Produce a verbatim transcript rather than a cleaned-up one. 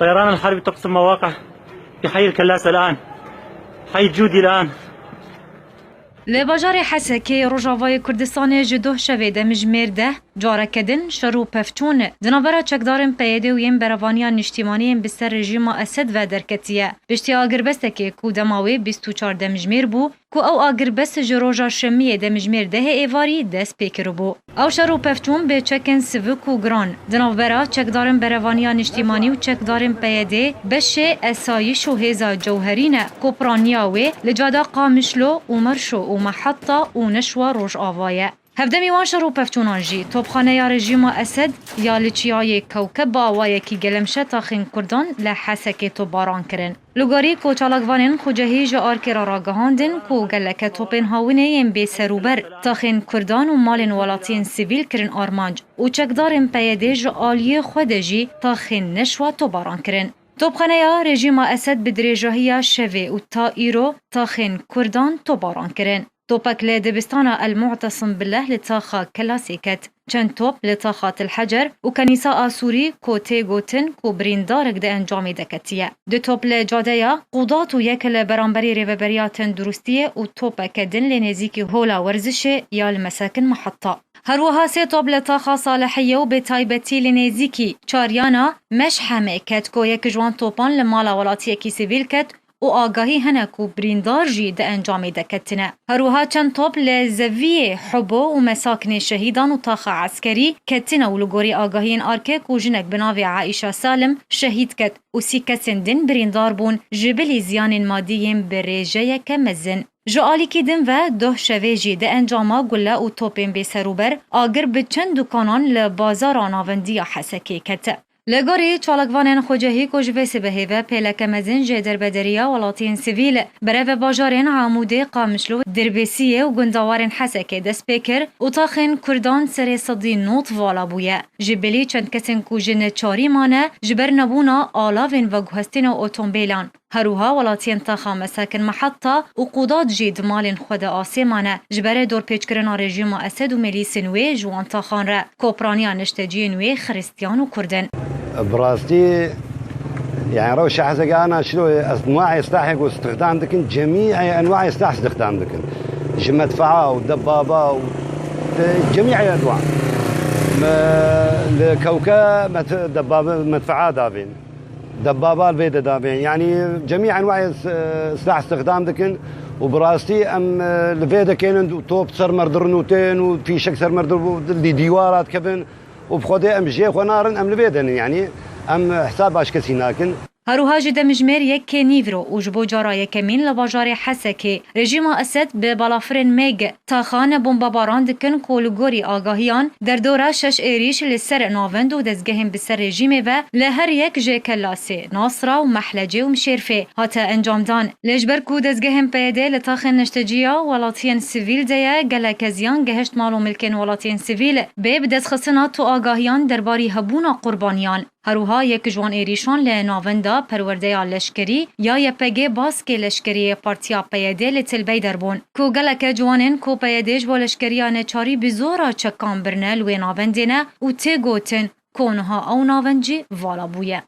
طيران الحربي تقصف مواقع في حي الكلاسة الآن، حي جودي الآن. Li bajarê Hesekê Rojavayê Kurdistanê ji doh şevê demjimêr deh careke din şer û pevçûn di navbera çekdarên P Y D û yên Berevaniya Niştîmanî yên bi ser rejîma Esed ve derketiye. Piştî agirbestekê ku dema wê bîst û çar demjimêr bû, ku ew agirbest ji roja şemiyê demjimêr dehê êvarî dest pê kiribû. Ew şer û pevçûn bi çekên sivik û giran di navbera çekdarên Berevaniya Niştîmanî û çekdarên P Y D, beşê esayîş û hêza cewherî ne ku piraniya wê li cada Qamişlo, Umerşo û Mehetta û Neşwa Rojava ye. Hevdemî wan şer û pevçûnan jî topxaneya rejîma Esed ya li çiyayê Kewkeb bi awayekî gelemşe taxên Kurdan li Hesekê topbaran kirin. Li gorî ku çalakvanên xucehî ji arkê re ragihandin ku geleke topên hawinê yên bêserûber taxên Kurdan û malên welatiyên sivîl kirin armanc û çekdarên P Y D ji aliyê xwe de jî taxên Neşwa topbaran kirin. Topxaneya rejîma Esed bi dirêjahiya şevê û ta îro taxên Kurdan topbaran kirin. Topek li dibistana El Mu'tesim Bileh li taxa Kelasê ket. Çend top li taxa Til Hecer û Kenîsa Asûrî ku tê gotin ku birîndarek di encamê de ketiye. Du top li cadeya Qudat û yek li beramberî Rêveberiya Tenduristiyê û topeke din lê nêzîkî hola werzişê ya li Mesekin Mehetta. Her wiha sê top li taxa Salihiyê û bi taybetî li nêzîkî çaryana Meşhemê ket ku yek ji wan topan li mala welatiyekî sivîl ket û agahî hene ku birîndar jî di encamê de ketine. Her wiha çend top li zeviyê Hubo û mesakinê şehîdan û taxa eskerî ketine û li gorî agahiyên arkê ku jinek bi navê Aîşa Salim şehîd ket û sî kesên din birîndar bûn, ji bilî ziyanên madî yên bi rêjeyeke mezin. Ji alîkî din ve doh şevê jî di encama gule û topên bêserûber agir bi çend dukanan li bazara navendî ya Hesekê kete. Li gorî çalakvanên xucehî ku ji vê sibehê ve pêleke mezin ji derbederiya welatiyên sivîl berev bajarên Amûdê, Qamişlo, Dirbêsiyê û gundawarên Hesekê dest pê kir û taxên Kurdan serê sedî nod vala bûye. Ji bilî çend kesên ku ji neçarî mane ji ber nebûna alavên veguhestina otombêlan. Her wiha welatiyên taxa Mesekin Mehetta û Qudat jî di malên xwe de asê mane. Ji ber dorpêçkirina rejîma Esed û milîsên wê ji wan taxan re, ku piraniya neşteciyên wê xiristiyan û kurd in. Bi rastî, yani rewşa Hesekê ana şilo ez enwaê silahê ku istixdam dikin, cemî enwaê silah istixdam dikin. Ji medfea û debaba û cemî enwa. Me li kewke med-, debaba, medfea davên. Debaba li vê de davên. Yanî cemî enwayê s-, silah istixdam dikin û bi rastî em, e, li vê de kênin û top ser me dirin û tên û fîşek ser me dir û li dîwara dikevin û bi Xwedê em jê xwe narin, em li vê de nin. Yanî em hesab başkesî nakin. Her wiha ji demjimêr yekê nîvro û ji bo cara yekemîn li bajarê Hesekê rejîma Esed bi balafirên MiG taxan bombebaran dikin ku li gorî agahiyan derdora şeş êrîş li ser navend û dezgehên bi ser rejîmê ve li her yek ji Kelasê, Nasra û Mehlecê û Mişêrfê hate encamdan. Lê ji ber ku dezgehên P Y D li taxên neşteciya welatiyên sivîl de ye, geleke ziyan gehişt mal û milkên welatiyên sivîl bê bi destxistina tu agahiyan derbarî hebûna qurbaniyan. Her wiha yek ji wan êrîşan li navenda perwerdeya leşkerî ya Y P G Baskê Leşkerî yê Partiya P Y D li Til Beyder bûn, ku geleke ciwanên ku P Y D ji bo leşkeriya neçarî bi zora çekan birine li wê navendê ne û tê gotin ku niha ew navend jî vala bûye.